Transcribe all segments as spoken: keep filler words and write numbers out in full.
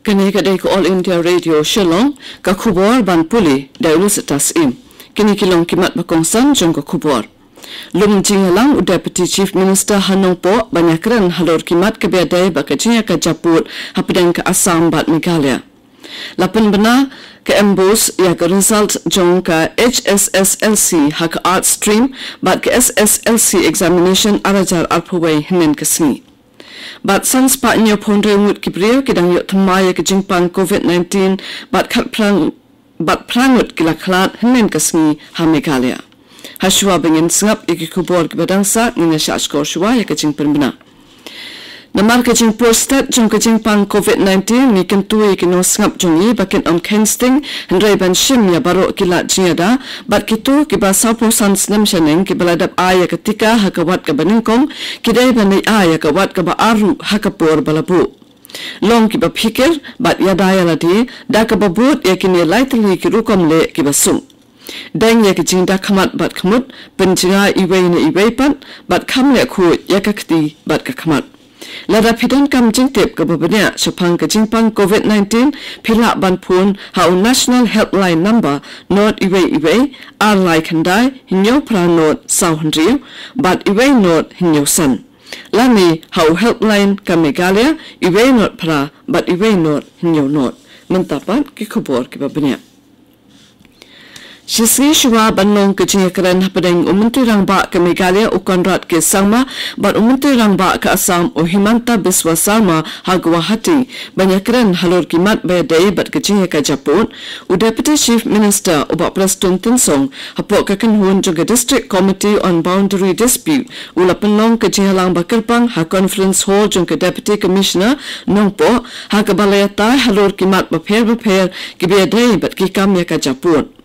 Kane ka dei ka All India Radio Shillong, ka khubor ban pule da u Lusitas Im. Kine ki long ki mat ba kongsan jong ka khubor. Lum jingïalang u Deputy Chief Minister ha Nongpoh ban ïakren halor ki mat kiba ïadei bad ka jingïakajia pud hapdeng ka Assam bad Meghalaya. La pynbna ka MBOSE ïa ka result jong ka HSSLC ha ka Arts Stream bad ka SSLC Examination ar hajar arphew wei hynnin ka sngi. Bad san spah hynñiewphew hynriew ngut ki briew ki dang ïoh thymmai ïa ka jingpang COVID nineteen bad khatphra, bad phra ngut ki la khlad hynnin ka sngi ha Meghalaya. Hashwa ba ngin sngap ïa ki khubor kiba dang sah, ngin ïa shah shkor shwa ïa ka jingpynbna. Namar ka jingpur stet jong ka jingpang COVID nineteen, ngi kyntu ïa ki nongsngap jong ngi ba kin ym kheiñ sting, hynrei ban shim ïa baroh ki lad jingïada, bad kito kiba sawphew san snem shaneng kiba la dep ai ïa ka tika ha ka wat kaba nyngkong, ki dei ban leit ai ïa ka wat kaba ar ruh ha ka por ba la buh. Long kiba phikir bad ïada ïa lade da kaba bud ïa kine lai tylli ki rukom leh kiba suk. Deng ïa ka jingdakhmat bad khmut, pynjngai iwei na iwei pat, bad kham leh khuid ïa ka kti bad ka khmat. Lada phi donkam jingtip kaba bniah shaphang ka jingpang COVID nineteen, phi lah ban phone ha u National Helpline Number not iwei iwei, ar lai khyndai, hynñiew phra not, saw hynriew, bad iwei not, hynñiew san. Lane ha u Helpline ka Meghalaya, iwei not phra, bad iwei not, hynñiew not. Mynta pat ki khubor kiba bniah. Shisngi shuwa ban long ka jingïakren hapdeng u Myntri Rangbah ka Meghalaya u Conrad K Sangma bad u Myntri Rangbah ka Assam u Himanta Biswa Sarma ha Guwahati ban ïakren halor ki mat ba ïadei bad ka jingïakajia pud, u Deputy Chief Minister u Bah Prestone Tynsong hapoh ka kynhun jong ka District Committee on Boundary Dispute u la pynlong ka jingïalang ba kyrpang ha Conference Hall jong ka Deputy Commissioner Nongpoh, ha kaba la ïatai halor ki mat bapher bapher kiba ïadei bad ki kam ïakajia pud.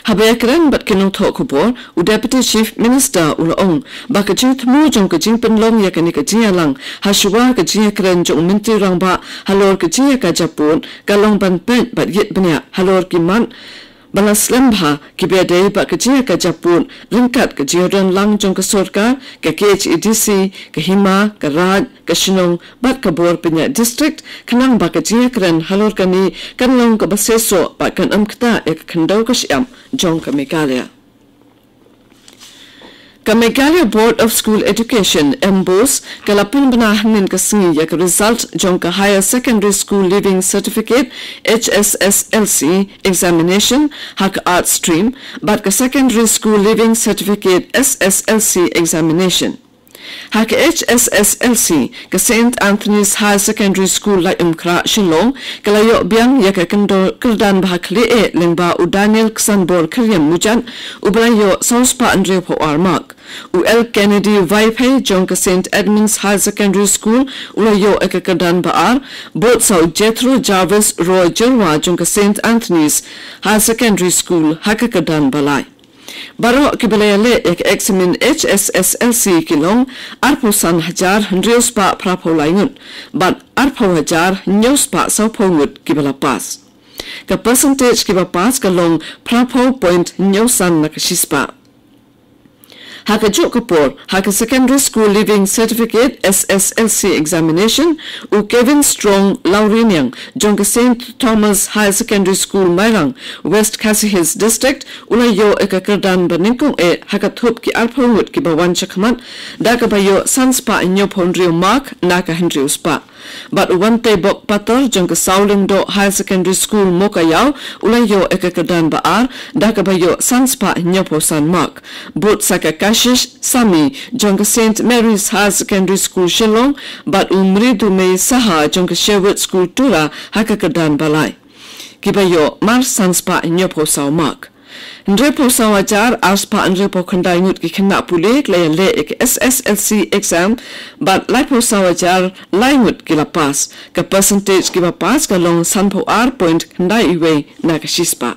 Haba ïakren bad ki nongthoh khubor, u Deputy Chief Minister u la ong ba ka jingthmu jong ka jingpynlong ïa kane ka jingïalang hashwa ka jingïakren jong u Myntri Rangbah halor ka jingïakajia pud ka long ban peit bad ïit bniah halor ki mat ba la slem bha kiba ïadei bad ka jingïakajia pud ryngkat ka jingïadonlang jong ka sorkar, ka KHADC, ka Hima, ka Raid, ka Shnong bad ka bor pynïaid district, khnang ba ka jingïakren halor kane kan long kaba seisoh bad kan ym ktah ïa ka khyndew ka shyiap jong ka Meghalaya. Ka Meghalaya Board of School Education, MBOSE, ka la pynbna hynnin ka sngi ïa ka result jong ka Higher Secondary School Leaving Certificate, HSSLC, Examination ha ka Arts Stream bad ka Secondary School Leaving Certificate, SSLC, Examination. Ha ka HSSLC, ka Saint Anthony's Higher Secondary School, Laitumkhrah, Shillong, ka la ïoh biang ïa ka kyndoh kyrdan ba ha khlieh lyngba u Daniel Ksanbor Kyriem Mujat, uba la ïoh saw spah hynriewphew ar mark. U L Kennedy Vaiphei jong ka Saint Edmund's Higher Secondary School u la ïoh ïa ka kyrdan ba ar, bad sa u Jethro Jarvis Roy Jyrwa jong ka Saint Anthony's Higher Secondary School ha ka kyrdan ba lai. Baroh kiba la ïaleh ïa ka eksamin HSSLC ki long arphew san hajar hynriew spah phraphew lai ngut, bad arphew hajar hynñiew spah sawphew ngut kiba la pass. Ka percentage kiba pass ka long phraphew point hynñiew san na ka shispah. Ha kajuh ka por, ha ka Secondary School Leaving Certificate, SSLC, Examination, u Kevin Strong Lawriniang jong ka Saint Thomas Higher Secondary School, Mairang, West Khasi Hills District, u la ïoh ïa ka kyrdan ba nyngkong eh ha ka thup ki arphew ngut kiba wan shakhmat, da kaba ïoh san spah hynñiewphew hynriew mark na ka hynriew spah. Bad u Wanteibok Pator jong ka Sawlyngdoh Higher Secondary School, Mowkaiaw, u la ïoh ïa ka kyrdan ba ar, da kaba ïoh san spah hynñiewphew san mark. Bad sa ka Kashish Sami jong ka Saint Mary's Higher Secondary School, Shillong, bad u Mridumei Saha jong ka Sherwood School, Tura, ha ka kyrdan ba lai. Kiba ïoh mar san spah hynñiewphew saw mark. Hynriewphew saw hajar ar spah hynriewphew khyndai ngut ki khynnah pule ki la ïaleh ïa ka SSLC exam, bad laiphew saw hajar lai ngut ki la pass. Ka percentage kiba pass ka long sanphew ar point khyndai wei na ka shispah.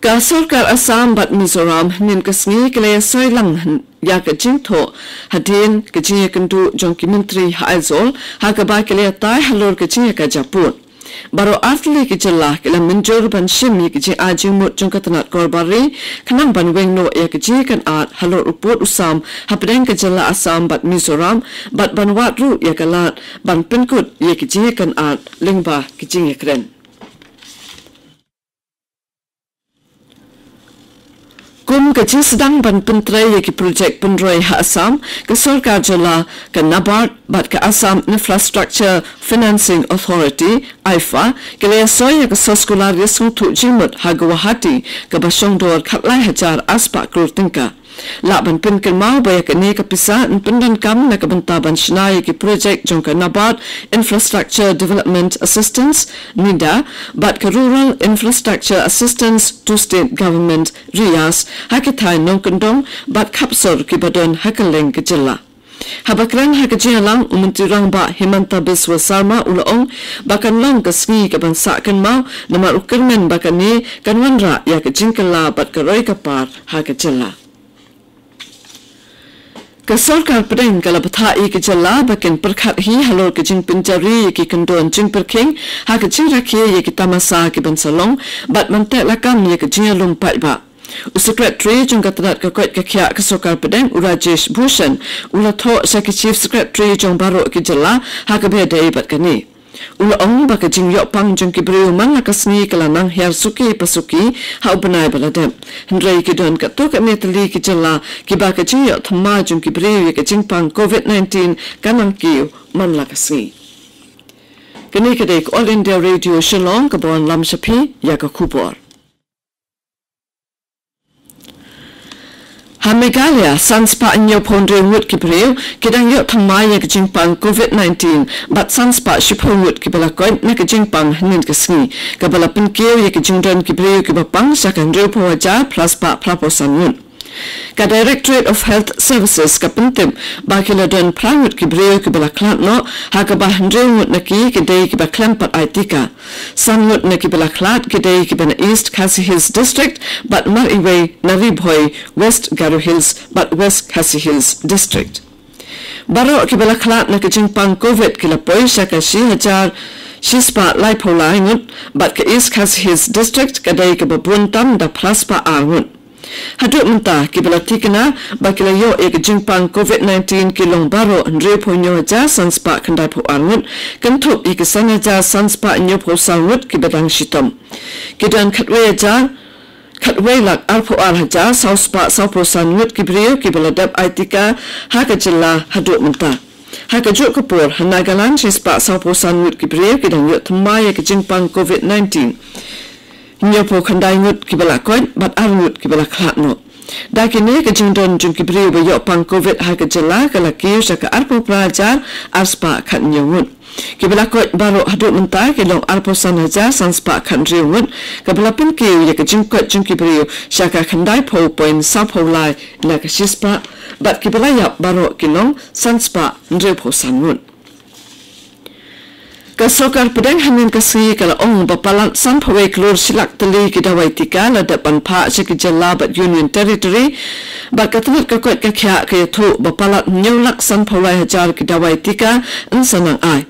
Ka sorkar Assam bad Mizoram hynnin ka sngi ki la ïasoi lang hyn-, ïa ka jingthoh hadien ka jingïakynduh jong ki myntri ha Aizawl, ha kaba ki la ïatai halor ka jingïakajia pud. Baroh artylli ki jylla ki la mynjur ban shim ïa ki jingmut jong ka tnat kor bar ri, khnang ban weng noh ïa ka jingïakynad halor u pud u sam hapdeng ka jylla Assam bad Mizoram, bad ban wad ruh ïa ka lad ban pynkut ïa ki jingïakynad lyngba ki jingïakren. Kum ka jingsdang ban pyntrei ïa ki projek pynroi ha Assam, ka sorkar jylla, ka NABARD bad ka Assam Infrastructure Financing Authority, aifa, ki la ïasoi ïa ka soskular ïasngewthuh jingmut ha Guwahati, kaba shongdor khatlai hajar arspah klur tyngka. Lah ban pynkynmaw ba ïa kane ka pisa yn pyndonkam na ka bynta ban shna ïa ki projek jong ka NABARD, Infrastructure Development Assistance, NIDA, bad ka Rural Infrastructure Assistance to State Government, RIAS, ha ki thaiñ nongkyndong bad khapsor kiba don ha kylleng ka jylla. Haba kren ha ka jingïalang, u Myntri Rangbah Himanta Biswa Sarma u la ong ba kan long ka sngi kaban sah kynmaw, namar u kyrmen ba kane kan wanrah ïa ka jingkylla bad ka roi ka par ha ka jylla. Ka sorkar pdeng ka la bthah ïa ki jylla ba kin pyrkhat hi halor ka jingpynjari ïa ki kyndon jingpyrkhing ha ka jingrakhe ïa ki tamasa kiban sa long, bad ban teh lakam ïa ka jingïalum paidbah. U Secretary jong ka tnat ka koit ka khiah ka sorkar pdeng, u Rajesh Bhushan, u la thoh sha ki Chief Secretary jong baroh ki jylla ha kaba ïadei bad kane. U la ong ba ka jingïoh pang jong ki briew man la ka sngi ka la nang hiar suki pa suki ha u bnai ba la dep. Hynrei ki don katto katne tylli ki jylla kiba ka jingïoh thymmai jong ki briew ïa ka jingpang COVID nineteen ka nang kiew man la ka sngi. Kane ka dei ka All India Radio Shillong kaba wanlam sha phi ïa ka khubor. Ha Meghalaya, san spah hynñiew phew hynriew ngut ki briew ki dang ïoh thymmai ïa ka jingpang COVID nineteen, bad san spah shiphew ngut kiba la koit na ka jingpang hynnin ka sngi, kaba la pynkiew ïa ka jingdon ki briew kiba pang sha ka hynriew phew hajar phra spah phra phew san ngut. Ka Directorate of Health Services ka pyntip ba ki la don phra ngut ki briew kiba la khlad noh, ha kaba hynriew ngut na ki ki dei kiba khlem pat ai tika. San ngut na kiba la khlad ki dei kiba na East Khasi Hills District, bad mar iwei na Ri Bhoi, West Garo Hills, bad West Khasi Hills District. Baroh kiba la khlad na ka jingpang COVID ki la poi sha ka shi hajar shi spah lai phew lai ngut, bad ka East Khasi Hills District ka dei kaba bun tam da phra spah ar ngut. Haduh mynta, kiba la thikna ba ki la ïoh ïa ka jingpang COVID nineteen ki long baroh hynriew phew hynñiew hajar san spah khyndai phew ar ngut, kynthup ïa ki san hajar san spah hynñiew phew saw ngut kiba dang shitom. Ki don khatwei hajar, khatwei lak arphew ar hajar saw spah saw phew san ngut ki briew kiba la dep ai tika ha ka jylla haduh mynta. Ha kajuh ka por, ha Nagaland, shi spah saw phew san ngut ki briew ki dang ïoh thymmai ïa ka jingpang COVID nineteen. Hynñiew phew khyndai ngut kiba la koit, bad ar ngut kiba la khlad noh. Da kine, ka jingdon jong ki briew ba ïoh pang COVID ha ka jylla ka la kiew sha ka arphew phra hajar ar spah khathynñiew ngut. Kiba la koit baroh haduh mynta ki long arphew san hajar san spah khathynriew ngut, kaba la pynkiew ïa ka jingkoit jong ki briew sha ka khyndai phew point saw phew lai na ka shi spah, bad kiba la ïap baroh ki long san spah hynriew phew san ngut. Ka sorkar pdeng hynnin ka sngi ka la ong ba palat san phew wei klur shi lak tylli ki dawai tika la dep ban phah sha ki jylla bad Union Territory, bad ka tnat ka koit ka khiah ka ïathuh ba palat hynñiew lak san phew lai hajar ki dawai tika yn sa nang ai.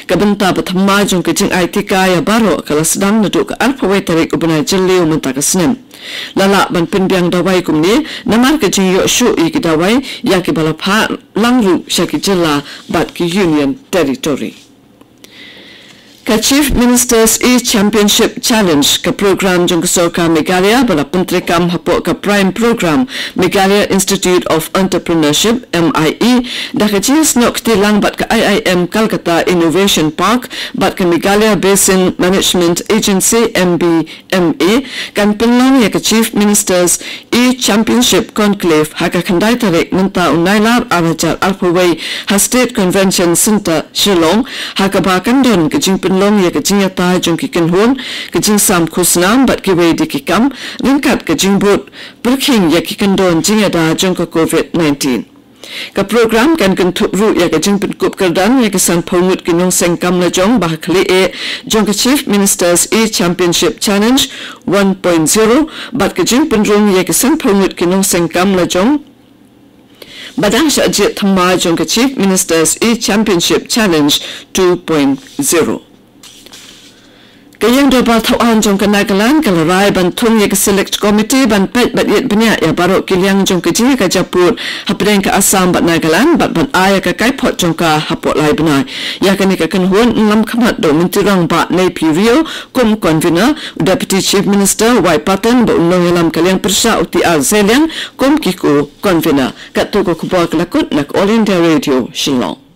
Ka bynta ba thymmai jong ka jingai tika ïa baroh ka la sdang naduh ka arphew wei tarik u bnai Jylliew mynta ka snem. La lah ban pynbiang dawai kumne namar ka jingïoh shuh ïa ki dawai ïa kiba la phah lang ruh sha ki jylla bad ki Union Territory. Ka Chief Minister's E-Championship Challenge, ka program jong ka sorkar Meghalaya ba la pyntreikam hapoh ka PRIME program, Meghalaya Institute of Entrepreneurship, M I E, da ka jingsnoh kti lang bad ka I I M Calcutta Innovation Park bad ka Meghalaya Basin Management Agency, M B M A, kan pynlong ïa ka Chief Minister's E-Championship Conclave ha ka khyndai tarik mynta u Nailar ar hajar arphew wei ha State Convention Centre, Shillong, ha kaba kan don ka jingpynlong ïa ka jingïatai jong ki kynhun, ka jingsam khusnam bad kiwei de ki kam, ryngkat ka jingbud pyrkhing ïa ki kyndon jingïada jong ka COVID nineteen. Ka program kan kynthup ruh ïa ka jingpynkup kyrdan ïa ki sanphew ngut ki nongseng kam lajong ba ha khlieh jong ka Chief Minister's E-Championship Challenge one point zero, bad ka jingpynrung ïa ki sanphew ngut ki nongseng kam lajong ba dang shah jied thymmai jong ka Chief Minister's E-Championship Challenge two point zero. Ka Ïing Dorbar Thawaiñ jong ka Nagaland ka la rai ban thung ïa ka Select Committee ban peit bad ïit bniah ïa baroh ki liang jong ka jingïakajia pud hapdeng ka Assam bad Nagaland bad ban ai ïa ka kaiphod jong ka hapoh lai bnai. Ïa kane ka kynhun yn lam khmat da u Myntri Rangbah Neiphiu Rio kum Convener, u Deputy Chief Minister Y Patton bad u nongïalam ka liang pyrshah u T R Zeliang kum ki co-convener. Katto ka khubor ka la kut na ka All India Radio Shillong.